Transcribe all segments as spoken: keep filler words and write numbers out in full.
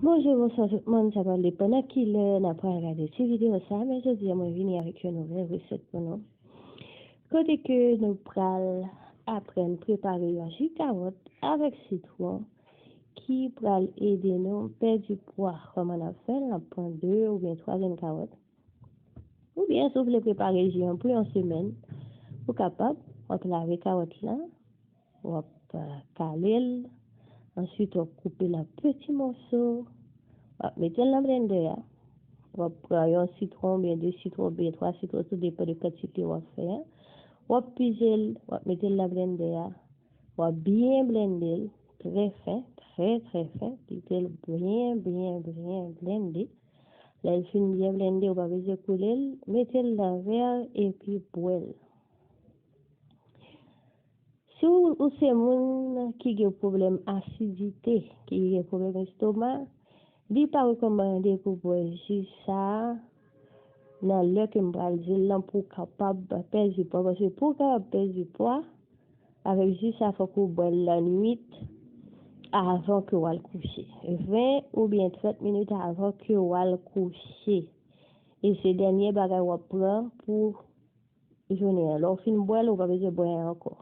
Bonjou, bonswa tout moun, sa pral depann nan ki lè n ap pral gade ti videyo sa, men jodi a mwen vini avèk yon nouvèl resèt pou nou. Kote ke nou pral aprann prepare yon ji kawòt avèk sitwon ki pral ede nou pèdi pwa. Kòman n ap fè l? N ap pran de oubyen twa grenn kawòt. Oubyen si w vle prepare ji an pou yon semèn, ou kapab, w ap lave kawòt la, w ap kale l, answit w ap koupe l an peti moso, w ap mete l nan blendè a, w ap pran yon sitwon oubyen de sitwon oubyen twa sitwon, tou depann de kantite w ap fè a, w ap pize l, w ap mete l nan blendè a, w ap byen blende l, trè fen, trè trè fen, kite l byen byen byen blende. Lè l fin byen blende, ou pa bezwen koule l, mete l nan vè epi bwè l. Si w, ou se moun ki gen pwoblèm asidite, ki gen pwoblèm estoma, li pa rekòmande pou bwè ji sa a nan lè ke m pral di l lan pou w kapab pèdi pwa. Paske pou w kapab pèdi pwa, avèk ji sa, fòk ou bwè l lannwit avan ke w al kouche. Ven oubyen trant minit avan ke w al kouche. E se dènye bagay w ap pran pou jounen an. Lè w fin bwè l, ou pa bezwen bwè ankò.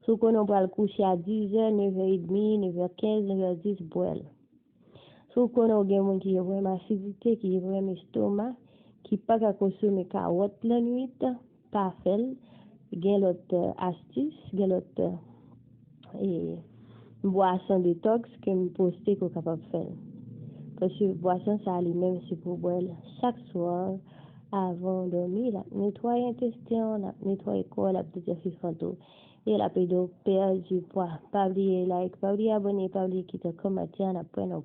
Si w konnen w pral kouche a dizè, nevè edmi, nevè kenz, nevè dis, bwè l. Si w konnen w gen moun ki gen pwoblèm asidite, ki gen pwoblèm estoma, ki pa ka konsome kawòt lannwit, pa fè l. Gen lòt, eh, astis, gen lòt, eh, bwason detòks ke m poste ke w kapab fè l. Paske bwason sa a li menm se pou w bwè l chak swa avan w dòmi. L ap netwaye entesten w, l ap netwaye kò w, l ap detofifan tou. E l ap ede w pèdi pwa. Pa bliye like, pa bliye abòne, pa bliye kite kòmantè, n ap wè nan